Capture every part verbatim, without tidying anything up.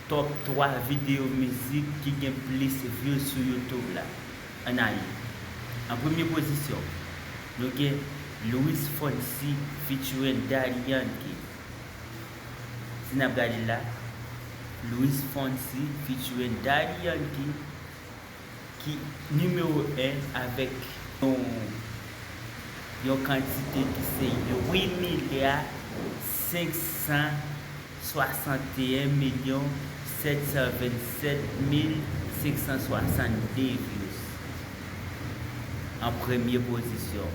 Top twa videyo mizik ki gen plis views sou YouTube la. Ann ale. An premye pozisyon, nou gen Luis Fonsi featuring Daddy Yankee. Si n ap gade la, Luis Fonsi featuring Daddy Yankee ki nimewo en avèk yon, yon kantite ki se uit milya senk san swasanteyen milyon sèt san vennsèt mil senk san swasannde views. An premye pozisyon,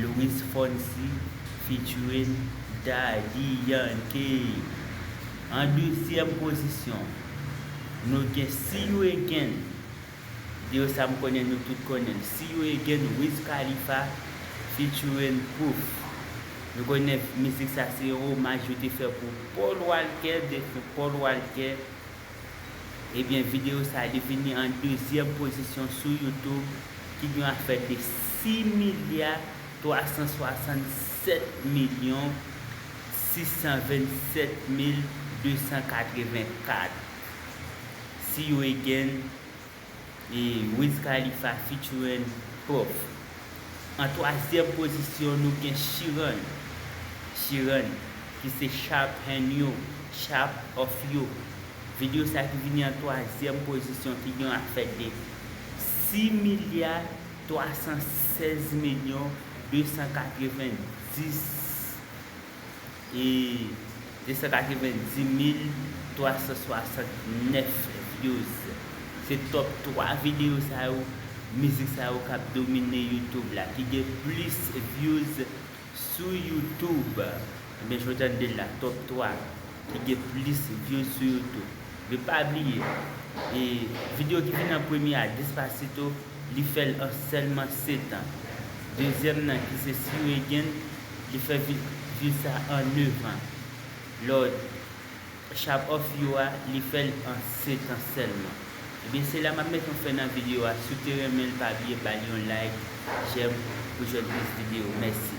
Luis Fonsi featuring Daddy Yankee. An dezyèm pozisyon, nou gen See You Again. Videyo sa m konnen nou tout konnen l. See You Again, Wiz Khalifa featuring Proof. Nou konnen mizik sa se yon omaj yo te fè pou Paul Walker, defen Paul Walker. Ebyen, videyo sa li vini an dezyèm pozisyon sou YouTube, ki gen afè de sis milya twa san swasannsèt milyon sis san vennsèt mil de san katrevenkat. See You Again, e Wiz Khalifa featuring Proof. An twazyèm pozisyon, nou gen Sheeran. Sheeran, ki se Sharp and You, Sharp of You. Videyo sa ki vini an twazyèm pozisyon, ki gen afè de sis milya twa san sèz milyon de san katrevenndis e de san katrevenndis mil twa san swasannnèf views. Se top twa videyo sa yo, mizik sa yo k ap domine YouTube la, ki gen plis views sou YouTube. Ebyen, jan w tande l la, top twa ki gen plis views sou YouTube. Men pa bliye, e videyo ki vin an premye a, Despacito, li fè l an sèlman sèt an. Dezyèm nan, ki se See You Again, li fè vi-, views sa an nèf an. Lò Sharp of You a, li fè l an sèt an sèlman. Ebyen, se la m ap met yon fen nan videyo a. Si w te renmen l, pa bliye ba l yon like, j'aime pou jwenn plis videyo. Mèsi.